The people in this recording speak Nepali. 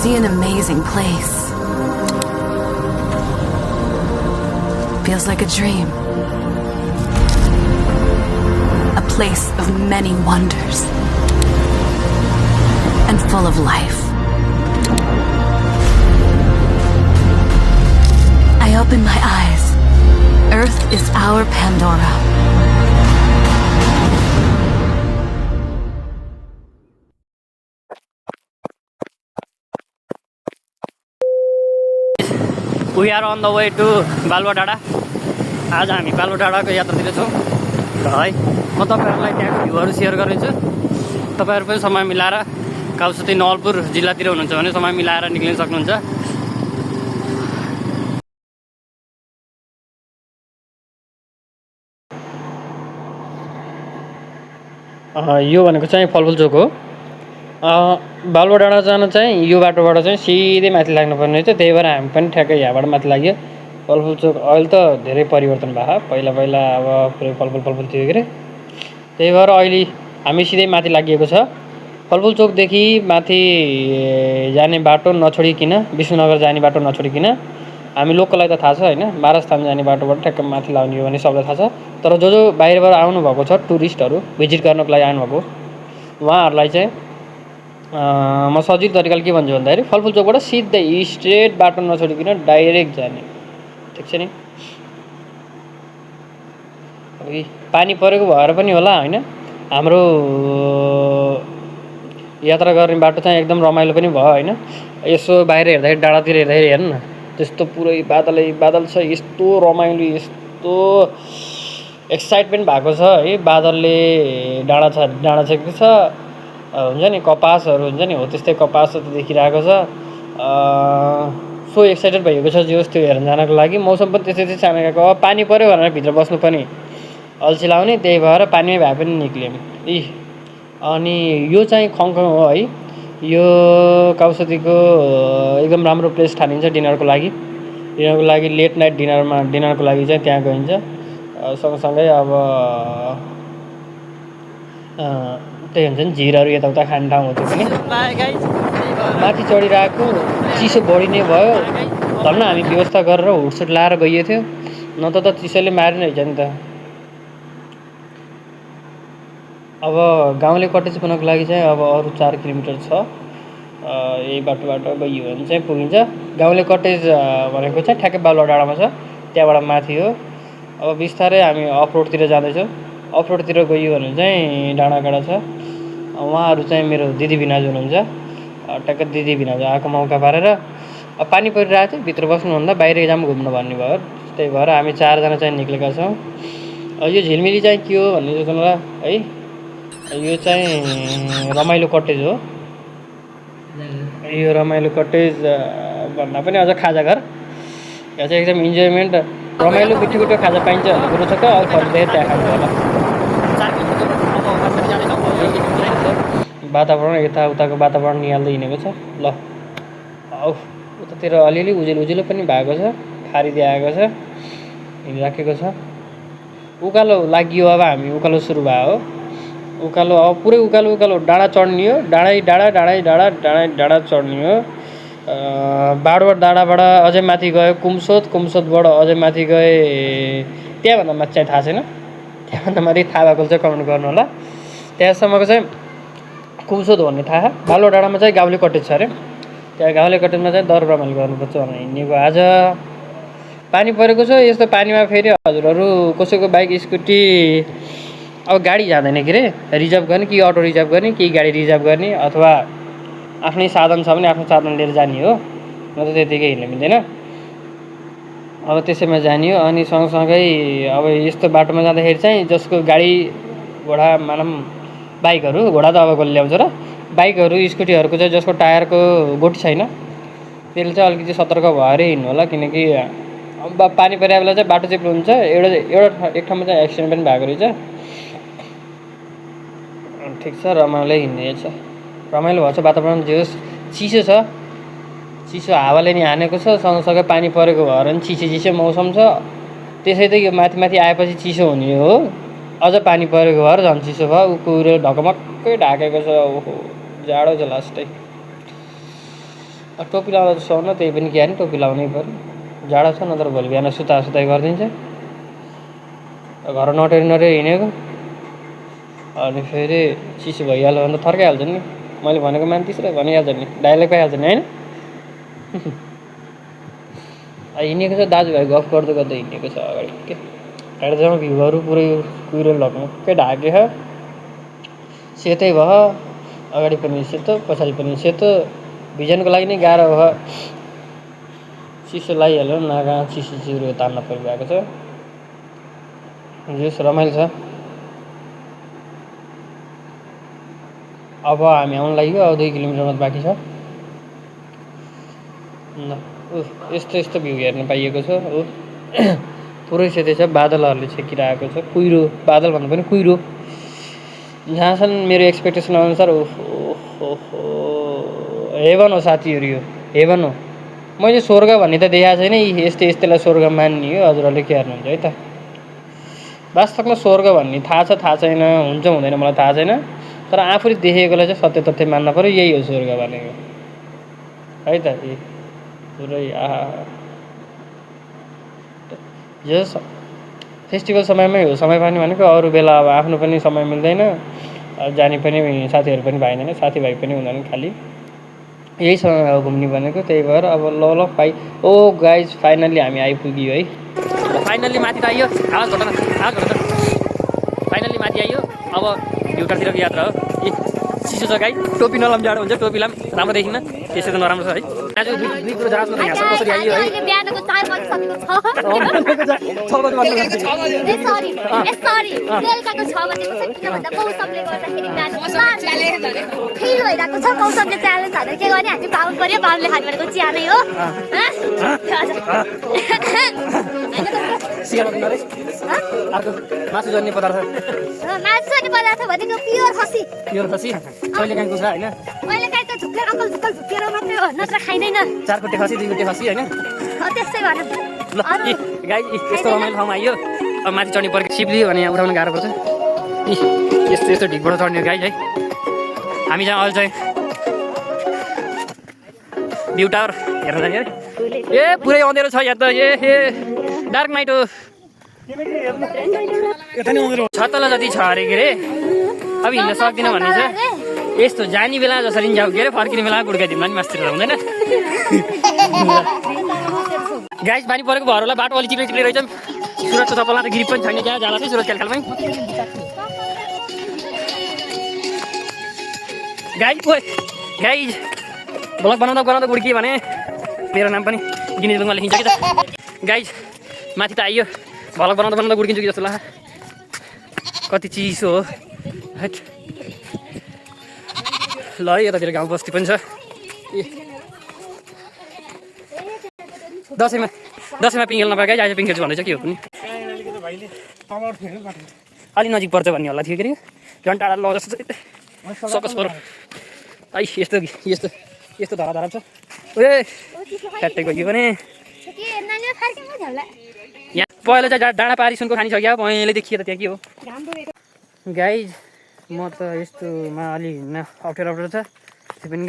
see an amazing place. Feels like a dream. A place of many wonders. And full of life. I open my eyes. Earth is our Pandora. We are on the way to बालुवा डाँडा। आज हामी बालुवा डाँडाको यात्रातिर छौँ है। म तपाईहरुलाई त्यहाँको भ्यूहरु शेयर गर्नेछु। तपाईहरु पनि समय मिलाएर काउसती नवलपुर जिल्लातिर हुनुहुन्छ भने समय मिलाएर निक्लिन सक्नुहुन्छ। यो भनेको चाहिँ फलफुल चोक हो। बालुवा डाँडा जान चाहिँ यो बाटोबाट चाहिँ सिधै माथि लाग्नुपर्ने रहेछ। त्यही भएर हामी पनि ठ्याक्कै यहाँबाट माथि लाग्यो। फलफुल चोक अहिले त धेरै परिवर्तन भयो। पहिला अब पुरै फलफुल थियो के रे। त्यही भएर अहिले हामी सिधै माथि लागिएको छ। फलफुल चोकदेखि माथि जाने बाटो नछोडिकिन, विष्णुनगर जाने बाटो नछोडिकिन हामी लोकललाई त थाहा छ हैन, बारस्थान जाने बाटोबाट ठ्याक्कै माथि लाग्ने हो भने सबैलाई थाहा छ। तर जो बाहिरबाट आउनु भएको छ टुरिस्टहरु भिजिट गर्नको लागि आउनु भएको उहाँहरुलाई चाहिँ म सजिलो तरिकाले के भन्छु भन्दाखेरि फलफुल चोकबाट सिधै स्ट्रेट बाटो नछोडिकिन डाइरेक्ट जाने। ठीक छ नि। पानी परेको भएर पनि होला हैन, हाम्रो यात्रा गर्ने बाटो चाहिँ एकदम रमाइलो पनि भयो हैन। यसो बाहिर हेर्दाखेरि डाँडातिर हेर्दाखेरि हेर्नु न, त्यस्तो पुरै बादलै बादल छ। यस्तो रमाइलो, यस्तो एक्साइटमेन्ट भएको छ है। बादलले डाँडा छेकेको छ। हुन्छ नि कपासहरु हुन्छ नि, हो त्यस्तै कपास देखिरहेको छ। सो एक्साइटेड भएको छ जो त्यो हेर्न जानको लागि। मौसम पनि त्यसै सानो गएको। अब पानी पर्यो भनेर भित्र बस्नु पनि अल्छी लाग्ने। त्यही भएर पानीमै भए पनि निक्ल्यौँ। अनि यो चाहिँ खङखङ हो है। यो काउसतीको एकदम राम्रो प्लेस ठानिन्छ डिनरको लागि। लेट नाइट डिनरको लागि चाहिँ त्यहाँ गइन्छ। सँगसँगै अब त्यही हुन्छ नि झिरहरु यताउता खाने ठाउँ हुन्छ पनि। माथि चढिरहेको चिसो बढी नै भयो। धन्न हामी व्यवस्था गरेर हुडसुट लाएर गइएको थियो, नत्र त चिसोले मारि नै नि त। अब गाउँले कटेज बनाउनको लागि चाहिँ अब अरु 4 किलोमिटर छ। यही बाटोबाट गइयो भने चाहिँ पुगिन्छ। गाउँले कटेज भनेको चाहिँ ठ्याक्कै बालुवा डाँडामा छ, त्यहाँबाट माथि हो। अब बिस्तारै हामी अफरोडतिर जाँदैछौँ। अफरोडतिर गइयो भने चाहिँ डाँडाकाँडा छ। उहाँहरु चाहिँ मेरो दिदी भिनाजु हुनुहुन्छ। टक्क दिदी भिनाजु आएको मौका पारेर अब पानी परिरहेको थियो, भित्र बस्नुभन्दा बाहिर जाम घुम्न भन्ने भयो। त्यही भएर हामी 4 जना चाहिँ निक्लेका छौँ। यो झिलमिली चाहिँ के हो भन्ने सोच्नुला है। यो चाहिँ रमाइलो कटेज हो। यो रमाइलो कटेज भन्दा पनि अझ खाजा घर। यहाँ चाहिँ एकदम इन्जोयमेन्ट रमाइलो मिठो खाजा पाइन्छ भन्ने कुरो छ। अब फर्किँदै त्यहाँ खानु होला। वातावरण यताउताको वातावरण निहाल्दै हिँडेको छ। ल उतातिर अलिअलि उजेलो पनि भएको छ, खारिदिएको छ, हिँडिराखेको छ। उकालो लाग्यो। अब हामी उकालो सुरु भयो। उकालो अब पुरै उकालो डाँडा चढ्ने हो। डाँडा चढ्ने हो। बाडुवा डाँडाबाट अझै माथि गयो कुमसोदबाट अझै माथि गए त्यहाँभन्दा माथि चाहिँ थाहा छैन। त्यहाँभन्दा माथि थाहा भएको चाहिँ कमेन्ट गर्नु होला। त्यहाँसम्मको चाहिँ कुमसोद भन्ने थाहा। बालुवा डाँडामा चाहिँ गाउँले कटेज छ अरे। त्यहाँ गाउँले कटेजमा चाहिँ दर रमाइलो गर्नुपर्छ भनेर हिँडेको। आज पानी परेको छ। यस्तो पानीमा फेरि हजुरहरू कसैको बाइक स्कुटी अब गाडी जाँदैन के रे। रिजर्भ गर्ने कि अटो रिजर्भ गर्ने कि गाडी रिजर्भ गर्ने, अथवा आफ्नै साधन छ भने आफ्नो साधन लिएर जाने हो, न त त्यतिकै हिँड्न मिल्दैन। अब त्यसैमा जाने हो। अनि सँगसँगै अब यस्तो बाटोमा जाँदाखेरि चाहिँ जसको गाडी घोडा मानम बाइकहरु, घोडा त अब कसले ल्याउँछ र, बाइकहरु स्कुटीहरुको चाहिँ जसको टायरको गोटी छैन त्यसले चाहिँ अलिकति सतर्क भएर हिँड्नु होला। किनकि अब पानी परेको बेला चाहिँ बाटो चिप्लो हुन्छ। एक ठाउँमा चाहिँ एक्सिडेन्ट पनि भएको रहेछ। ठिक छ, रमाइलो हिँड्ने छ। रमाइलो भएको छ। वातावरण जे होस् चिसो छ। चिसो हावाले नि हानेको छ। सँगसँगै पानी परेको भएर नि चिसो मौसम छ। त्यसै त यो माथि आएपछि चिसो हुने हो। अझ पानी परेको भएर झन् चिसो भयो। उकुरो ढकमक्कै ढाकेको छ। ओहो जाडो छ लास्टै। टोपी लाउँदा त सुहाउन त्यही पनि क्या नि टोपी लाउनै पर्यो जाडो छ नत्र भोलि बिहान सुताइ गरिदिन्छ घर नटेरी हिँडेको अनि फेरि चिसो भइहाल्यो भने त थर्काइहाल्छ नि मैले भनेको मान्थिस् र भनिहाल्छ नि डाइलेक्ट पाइहाल्छ नि होइन हिँडेको छ दाजुभाइ गफ गर्दै गर्दै हिँडेको छ अगाडि के हेर्दैमा भ्यूहरू पुरै कुहिरो लगमुक्कै ढाकेछ सेतै भयो अगाडि पनि सेतो पछाडि पनि सेतो भिजनको लागि नै गाह्रो भयो चिसो लगाइहाल्यो नागा चिसो तान्न परिरहेको छ जस रमाइलो छ अब हामी आउनु लाग्यो अब 2 किलोमिटर मात्र बाँकी छ यस्तो भ्यू हेर्न पाइएको छ हो पुरै सेतै छ बादलहरूले छेकिरहेको छ कुहिरो बादल भन्दा पनि कुहिरो जहाँसम्म मेरो एक्सपेक्टेसन अनुसार हेभन हो साथीहरू यो हेभन हो मैले स्वर्ग भन्ने त देखाएको छैन यस्तैलाई स्वर्ग मान्ने हो हजुरहरूले के हेर्नुहुन्छ है त वास्तवमा स्वर्ग भन्ने थाहा छैन हुन्छ हुँदैन मलाई थाहा छैन तर आफूले देखेकोलाई चाहिँ सत्य तथ्य मान्न पऱ्यो यही हो स्वर्ग भनेको है त पुरै जस फेस्टिभल समयमै हो समय पानी भनेको अरू बेला अब आफ्नो पनि समय मिल्दैन जाने पनि साथीहरू पनि पाइँदैन साथीभाइ पनि हुँदैन खालि यही समय हो घुम्ने भनेको त्यही भएर अब ल ओ गाइज फाइनल्ली हामी आइपुग्यो है फाइनल्ली माथि त आइयो आवाज घटाउन फाइनल्ली माथि आइयो अब भ्युटारतिरको यात्रा हो चिसो छ गाई टोपी नलाम जाडो हुन्छ टोपी लाम राम्रो देखिन्न त्यसै त नराम्रो छ है आज दुई कुरो जहाजमा त यहाँ कसरी आइयो है बिहानको 4 बजिसकेको छ 6 बजे सरी बेलुकाको 6 बजेको छ किन भन्दा मौसमले गर्दाखेरि बिहानको फिल भइरहेको छ मौसमले च्यालेन्ज हालेर के गर्ने हामी पाउनु पर्यो बाबुले खानु भनेको चिया नै हो मासु जन्ने पदार्थ भनेको प्योर खसी कहिले काहीँको छ होइन मैले काहीँ त झुक्केर अकल झुक्केर मात्रै हो नत्र खाइँदैन 4 कुटे खसी 2 कुटे खसी होइन त्यस्तै भने ल गाई यस्तो रमाइलो ठाउँमा आइयो अब माथि चढ्नु पऱ्यो सिप्ली भने यहाँ उठाउनु गाह्रो पर्छ यस्तो ढिकबाट चढ्ने गाई है हामी चाहिँ अहिले चाहिँ भ्यू टावर हेर्न जाने है ए पुरै अँधेरो छ यहाँ त ए डार्क नाइट हो छतला जति छ अरे के अरे अब हिँड्न सक्दिनँ भन्ने छ यस्तो जाने बेला जसरी जाऊ के अरे फर्किने बेला गुड्काइदिउँ नि मास्तिर हुँदैन गाइस पानी परेको भरहरूलाई बाटो अलि चिप्ले रहेछ सुरजको चप्पलमा त गिरिप पनि छैन क्या जाला चाहिँ सुरज खेलखालमै गाइज ब्लग बनाउँदा गुड्कियो भने मेरो नाम पनि गिनिज बुकमा लेखिन्छ कि त गाइज माथि त आइयो भ्लग बनाउँदा गुड्किन्छु कि जस्तो लाग्छ कति चिसो हो ल है यतातिर गाउँ बस्ती पनि छ दसैँमा पिङ खेल्न पाएँ आज पिङ खेल्छु भन्दैछ के हो पनि अलि नजिक पर्छ भन्ने होला थियो के अरे झन् टाढा ल जस्तो सकस पऱ्यो है यस्तो धरा छ ए ट्याक्टै गयो भने यहाँ पहिला चाहिँ डाँडा पारी सुनको खानी सक्यो पहिले देखियो त त्यहाँ के हो गाइज म त यस्तोमा अलि हिँड्न अप्ठ्यारो छ त्यो पनि